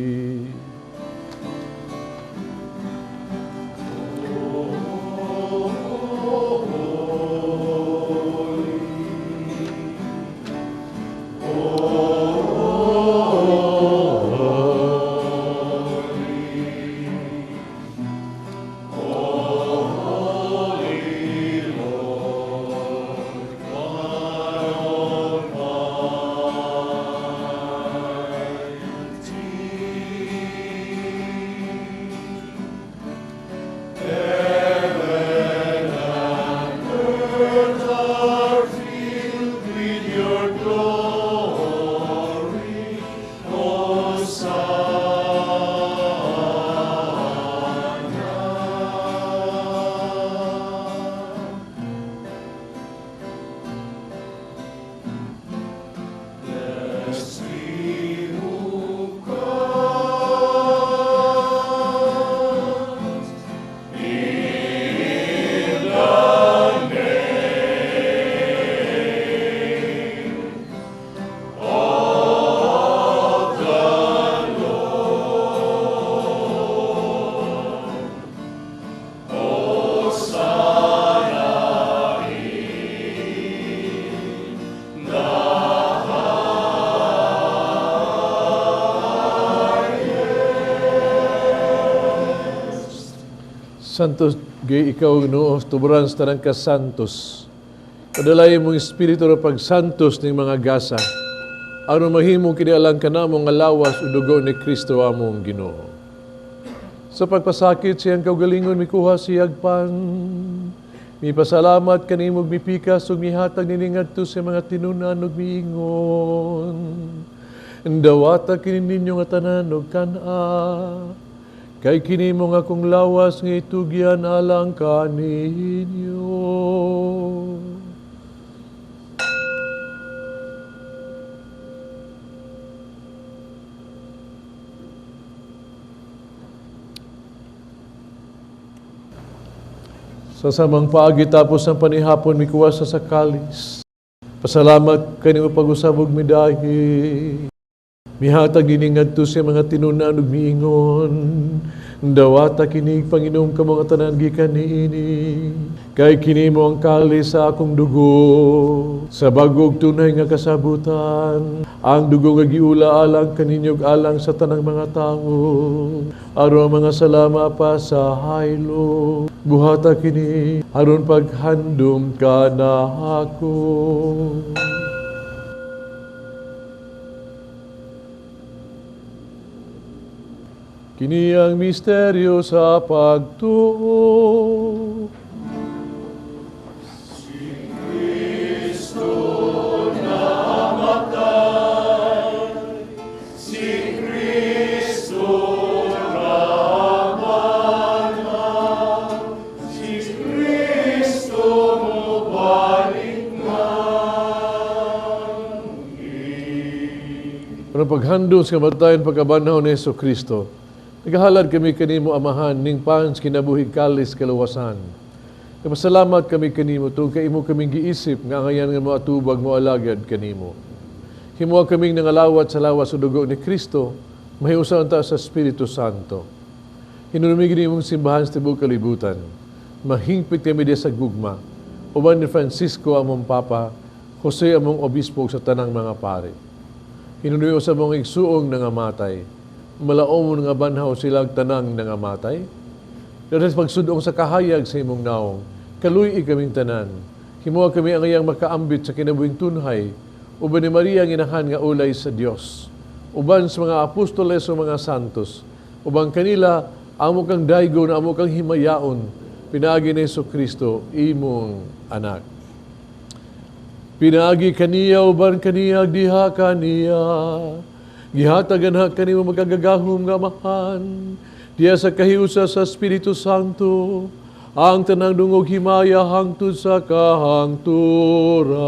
Santos, ikaw Ginoo, tuburan sa tanang kasantos. Padalay mong espiritu na pagsantos ning mga gasa. Aron mahimo kini alang kanamo nga lawas ug dugo ni Kristo among Ginoo. Sa pagpasakit siyang kaugalingon mikuha siyag pan. Mipasalamat kanimo ug mipikas ug mihatag niini ngadto sa mga tinunan ug miingon. Dawata kini ninyo nga tanan ug kan-a. Kay kini mo nga akong lawas nga itugyan alang kaninyo. Sa samang paagi tapos ang panihapon mikuha sa kalis. Pasalamat kanimo pag-usab og midahi. Mihatag niini ngadto sa mga tinunan ug miingon. Dawata kini Panginoon kamo nga tanan gikan niini. Kay kini mo ang kalis sa akong dugo, sa bag-ong tunay nga kasabutan. Ang dugo nga giula alang kaninyo ug alang sa tanang mga tawo. Aron ang mga salama pa sa haylo. Buhata kini aron paghandom kanako. Kini ang misteryo sa pagtuo. Si Kristo namatay, si Kristo nabanhaw, si Kristo mobalik Pero paghandom sa kamatayon pagkabanhaw ni Hesus Kristo, nagahalad kami kanimo Amahan ning pans kinabuhi kalis kaluwasan. Nagpasalamat kami kanimo tungod kay imo kaming giisip nga angayan nga moatubag mo alagad kanimo. Himoa kaming nangalawat sa lawas o dugo ni Kristo, mahiusa unta sa Espiritu Santo. Hinumdumi imong simbahan sa tibuok kalibutan. Mahingpit kami diha sa gugma. Uban ni Francisco among Papa, Jose among Obispo sa tanang mga pare. Hinumdumi sa mong igsuong nangamatay. Malaomon nga banhaw silang tanang nangamatay. Dahil pagsudong sa kahayag sa imong naong, kaluy-i kaming tanan. Himoa kami ang iyang makaambit sa kinabuhing tunhay, uban ni Maria ang inahan nga ulay sa Dios. Uban sa mga apostoles o mga santos, uban kanila amo kang daygon, amo kang himayaon, pinaagi ni Hesus Kristo, imong anak. Pinaagi kaniya, uban kaniya, diha kaniya. Gihatagan ha kanimo magagagahom nga Amahan, diha sa kahiusa sa Espiritu Santo, Ang tanang dungog himaya hangtod sa kahangturan.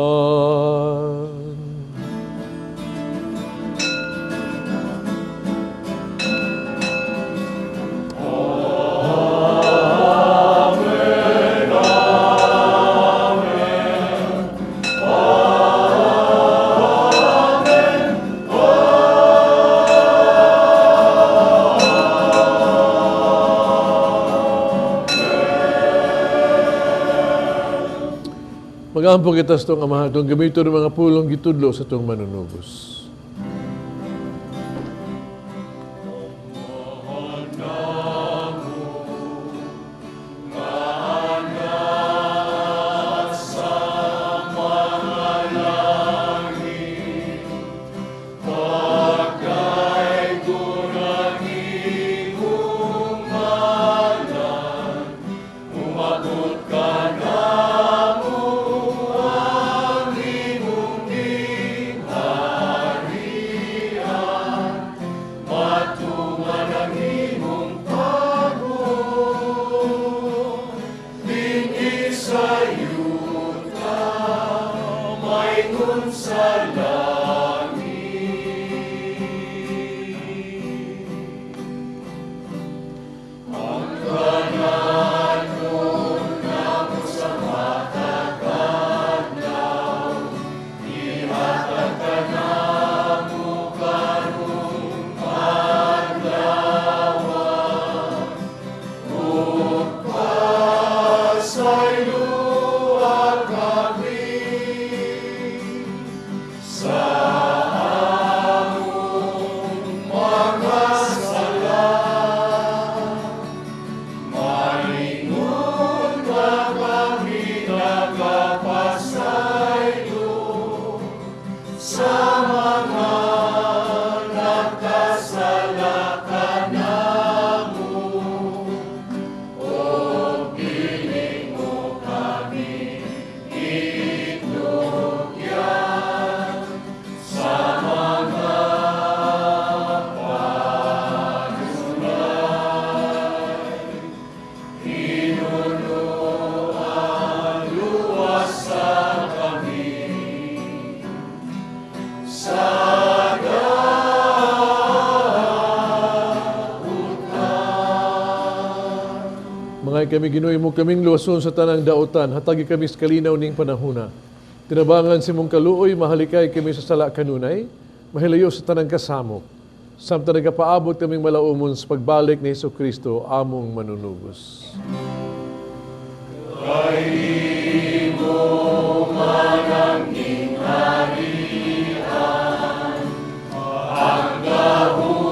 Magampo kita sa itong Amahan, itong gamito ng mga pulong gitudlo sa itong manunubos. Kami Ginoo mo kaming luwason sa tanang daotan, hatagi kami sa kalinaw ning panahuna. Tinabangan si mong kaluoy, mahalikay kami sa sala kanunay, mahilayo sa tanang kasamok. Samtang nagapaabot kaming malaumon sa pagbalik ni Hesus Kristo, among manunubos. Kay mo man ang gingharian, ang gahom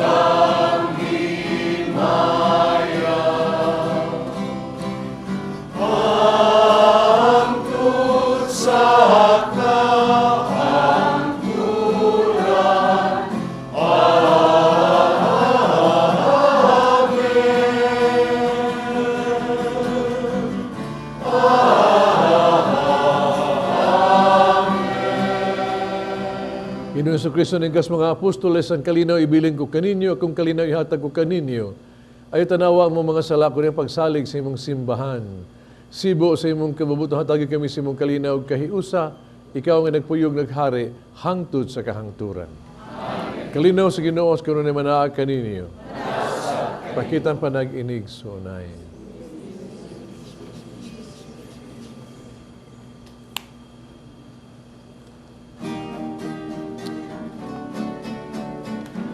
ang himaya, hangtod sa kahangturan. Amen. Amen. Ginoong Hesukristo, ningkas mga apostoles, ang kalinaw ibilin ko kaninyo, akong kalinaw ihatag ko kaninyo. Ay tanawa mo mga sala ko niyang pagsalig sa imong simbahan. Sibo sa imong kabubuton, hatagi kami sa imong kalinaw kahiusa, ikaw nga nagpuyog naghari, hangtod sa kahangturan. Amen. Kalinaw sa Ginoo, sa kuno ni manaag kaninyo. Pakitan panag-inig sunay.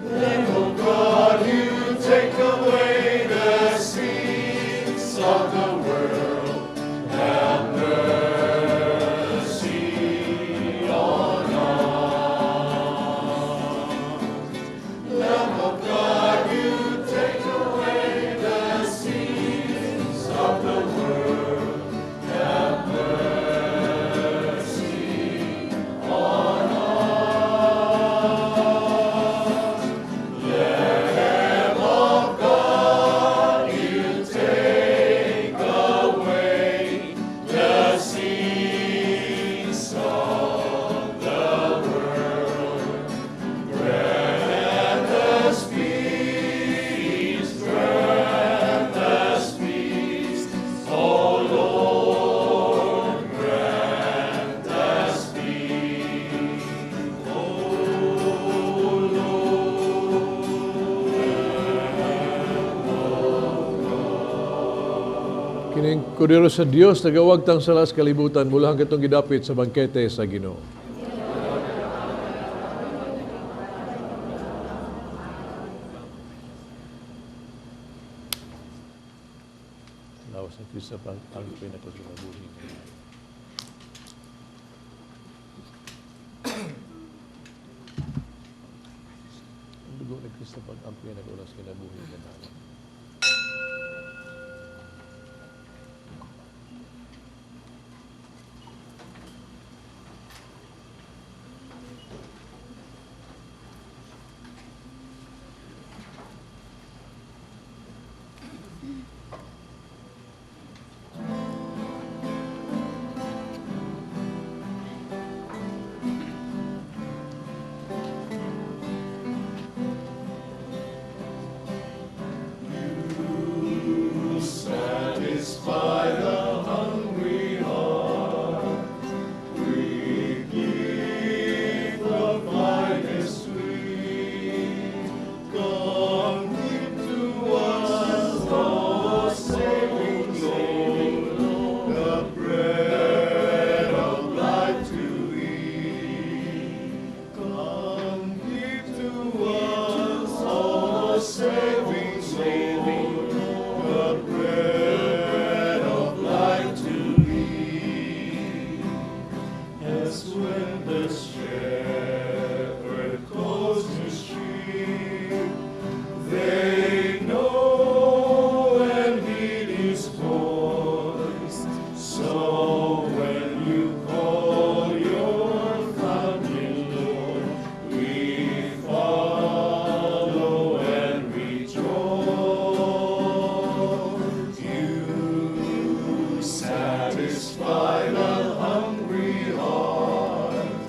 Lamb of God, you take away the sins of the world, have mercy on us. Lamb of God, you take away the sins Kordero sa Dios, nagawagtang sala sa kalibutan, mula katong gidapit sa bangkete sa Ginoo. Lawas ng Kristo pang ang pinakasulabuhi. Ang dugo ni Kristo pag ang pinakaulas kinabuhi na namin. Satisfy the hungry heart with gift of finest sweet. Come give to us, O saving Lord, the bread of life to eat. Come give to us, O saving Lord, the bread of life to eat. As when the shepherd calls his sheep, they know and heed his voice. So when you call your fountain, Lord, we follow and rejoice. You satisfy the hungry heart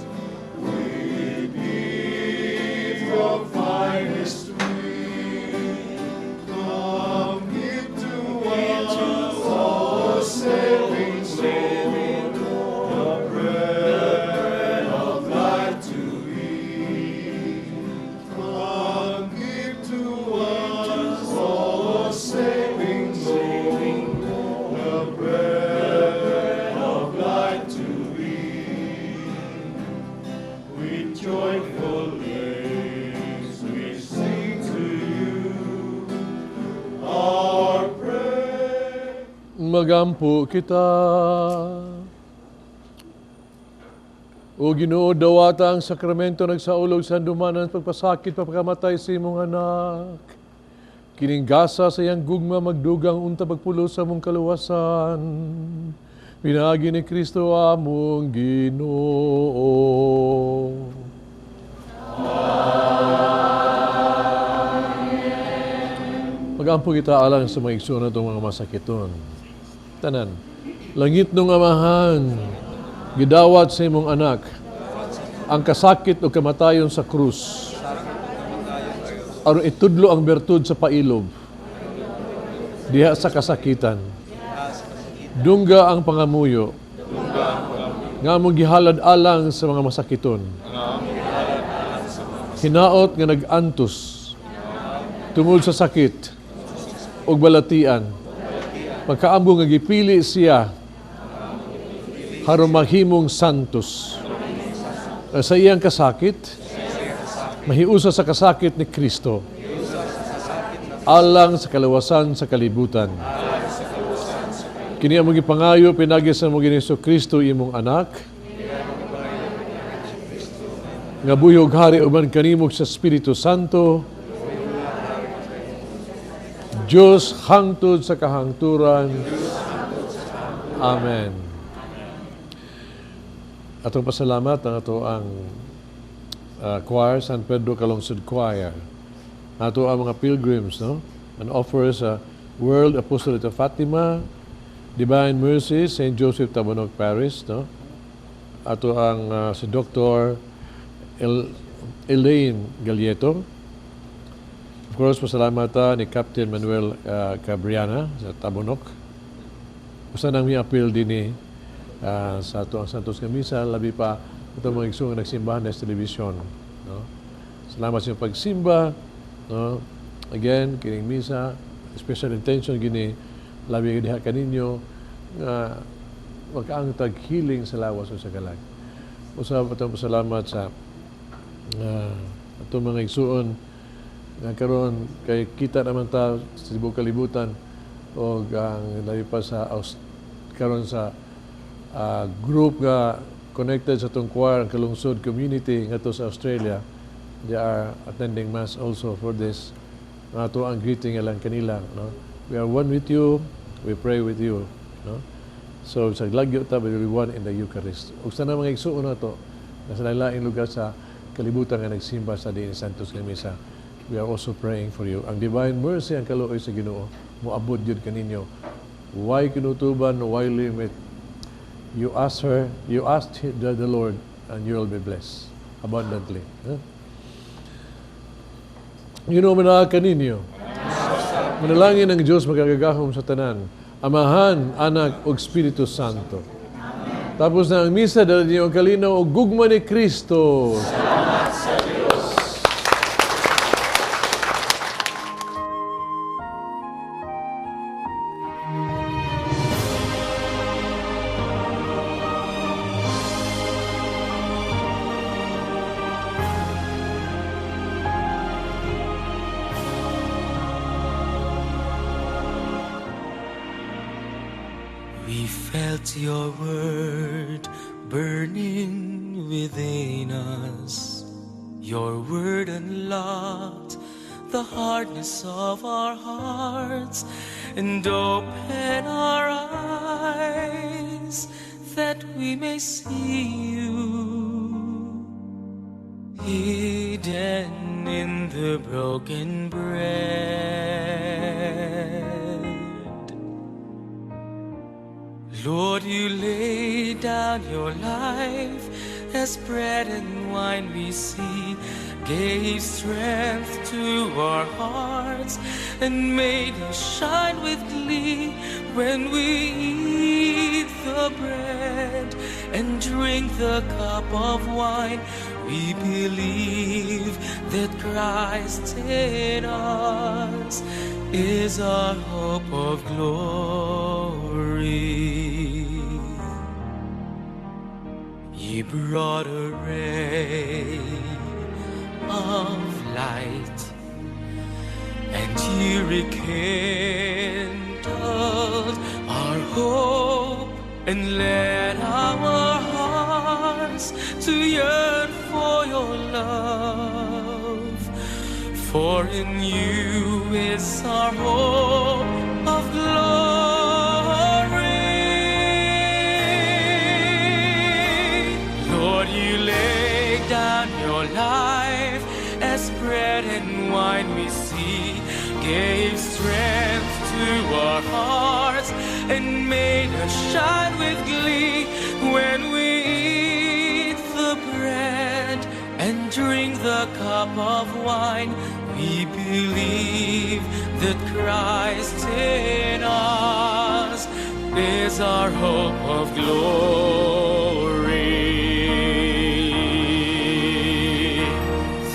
with gift of finest wheat. Come give to us, O saving Lord, the bread of life to eat. Come give to us, O saving Lord, the bread of life to eat. With joyful lips we sing to you our praise. Magampo kita. O Ginoo, dawata ang sakramento nagsaulog sa handumanan pagpasakit pagpakamatay sa imong anak. Kining gasa sa iyang gugma magdugang unta pagpulos sa among kaluwasan. Pinaagi ni Kristo among Ginoo. Magampo kita alang sa mga igsoon natong mga masakiton. Tanan, langit nung amahan, gidawat sa imong anak, ang kasakit o kamatayon sa krus, aron itudlo ang bertud sa pailob, diha sa kasakitan. Dungga ang pangamuyo, nga among gihalad alang sa mga masakiton. Hinaot nga nag-antos, tungod sa sakit, ug balatian, pagkaamgo nga gipili siya, aron mahimong santos. Sa iyang kasakit, mahiusa sa kasakit ni Kristo, alang sa kaluwasan sa kalibutan. Kini among gipangayo pinagi sa among Ginoong Kristo imong anak, nga buhi ug hari uban kanimo sa Espiritu Santo, Diyos hangtod sa kahangturan. Amen. Atong pasalamat ang ato ang choir, San Pedro Calungsod Choir. Ato ang mga pilgrims, no? And offer sa World Apostolate of Fatima, Divine Mercy, St. Joseph Tabunok Parish, no? Ato ang si Dr. Elaine Galieto. Of course, pasalamat ni Captain Manuel Cabriana sa Tabunok. Usa nang mi-appeal din ni sa ato ang Santos nga Misa, labi pa itong mga igsoon nga nagsimbahan sa telebisyon, no? Salamat sa inyong pagsimba, no? Again, kining misa, special intention gini labi diha kaninyo Nga makaangtag healing sa lawas o sa kalag. Usab atong pasalamat sa atong mga igsuon nga karon kay kita naman ta sa tibuok kalibutan og ang labi pa sa karon sa group nga connected sa atong choir, ang Kalungsod community ngadto sa Australia. They are attending mass also for this. Nga ato ang greeting lang kanila, no? We are one with you, we pray with you, no? So sa lagyo ta, we will be one in the Eucharist. Ug sa mga igsuon nato nasa laing lugar sa kalibutan nga nagsimba sa diin Santos nga Misa, we are also praying for you. Ang divine mercy, ang kaluoy sa Ginoo, moabot gyud kaninyo. Why kinutuban, why limit? You ask her, you ask the Lord, and you will be blessed abundantly. Huh? Ginoo manaa kaninyo. Manalangin ang Diyos makagagahom sa tanan, Amahan, Anak, ug Espiritu Santo. Tapos na ang misa, dala niyo ang kalinaw ug gugma ni Kristo. Salamat sa Diyos. We felt your word burning within us. Your word unlocked the hardness of our hearts and open our eyes that we may see you hidden in the broken bread. Lord, you laid down your life as bread and wine we see, gave strength to our hearts and made us shine with glee when we eat the bread and drink the cup of wine. We believe that Christ in us is our hope of glory. You brought a ray of light, and you rekindled our hope and led our hearts to yearn for your love. For in you is our hope of glory. Lord, you laid down your life as bread and wine we see, gave strength to our hearts and made us shine with glee when we eat the bread and drink the cup of wine. We believe that Christ in us is our hope of glory.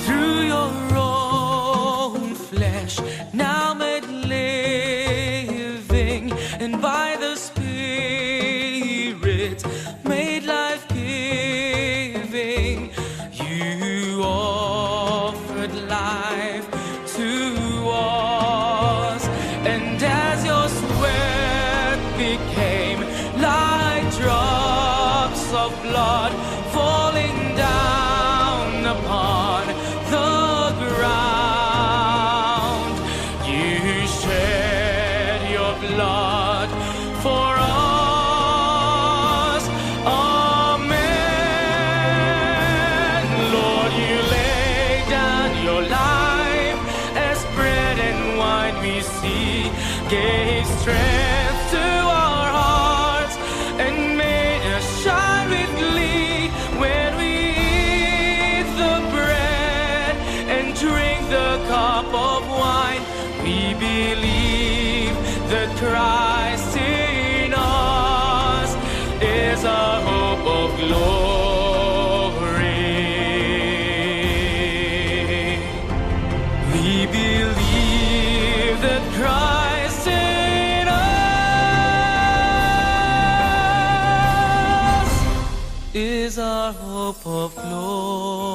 Through your own flesh, now made living, and by the Spirit made life-giving, you offered life to us. And as your sweat became like drops of blood falling down upon the ground, you shed your blood for us. Amen. Lord, you laid down your life as bread and wine we see, gave strength to our hearts and made us shine with glee when we eat the bread and drink the cup of wine. We believe that Christ in us is our hope of glory. We believe that Christ in us our hope of glory.